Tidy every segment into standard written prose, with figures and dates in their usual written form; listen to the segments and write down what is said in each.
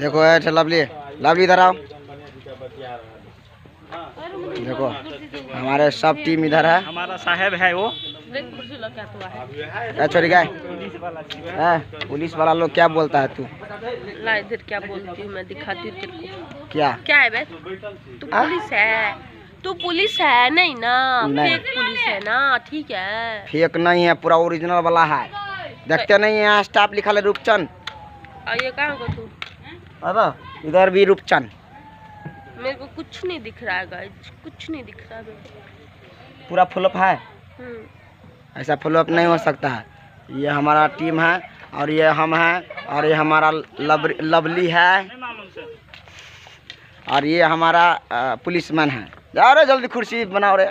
देखो है lovely, lovely इधर आओ। देखो हमारे सब टीम इधर है। हमारा साहेब है वो। छोड़ी गए पुलिस वाला लोग क्या बोलता है तू? ला इधर क्या बोलती हूँ मैं, दिखाती हूँ तेरे को। क्या क्या है बे? तू पुलिस है, तू पुलिस है नहीं ना? नहीं। फेक पुलिस है ना, ठीक है। फेक नहीं है, पूरा ओरिजिनल वाला है। देखते नहीं है स्टाफ लिखा है रूपचंद। और ये कहाँ को तू? अरे इधर भी रूपचंद। मेरे को कुछ नहीं दिख रहा है गाइस, कुछ नहीं दिख रहा है मेरे को। पूरा फुलअप है। ऐसा फुलअप नहीं हो सकता है। ये हमारा टीम है और ये हम हैं और ये हमारा लवली है और ये हमारा पुलिसमैन है। जा रे जल्दी कुर्सी बनाओ रे।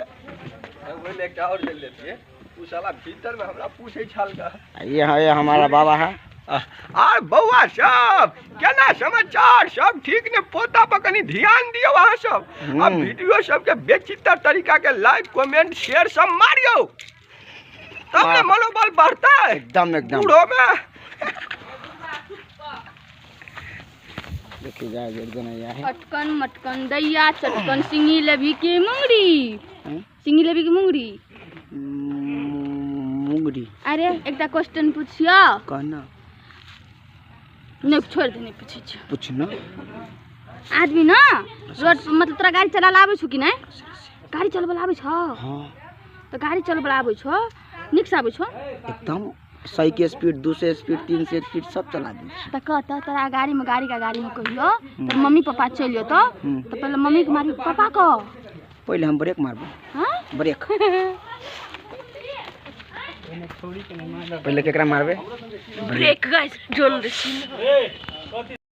ये है, ये हमारा बाबा है। आर बउआ सब केना समाचार सब ठीक ने? पोता पर कनी ध्यान दियो अहाँ सब। आ वीडियो सबके बेचितर तरीका के लाइक कमेंट शेयर सब मारियो, तब ने मनोबल बढ़ता है एकदम एकदम। बूढ़ो में। देखिए जाए एकदम आया है। अटकन मटकन दैया चटकन सिंगी लेबी की मुंगरी, सिंगी लेबी की मुंगरी, मुंगरी। अरे एकटा क्वेश्चन पूछियो। कहना। नहीं छोड़ दे, नहीं पूछै छियो। पूछना। आदमी ना रोड पर, मतलब तोरा गाड़ी चला आबै छौ कि नहीं? गाड़ी चलबै आबै छौ? हाँ। तो गाड़ी चलबै आबै छौ, नीक से आबै छौ? एकदम 100 के स्पीड, 200 स्पीड, 300 स्पीड सब चला दै छी। तऽ कह तऽ तोरा गाड़ी में, गाड़ी का गाड़ी में कहियो तो मम्मी पापा चलि जेतौ, तऽ पहिले मम्मी के मारबी पापा को? पहिले हम ब्रेक मारबो। हाँ? ब्रेक। पहिले केकरा मारबे? ब्रेक गाइस, जोन रे।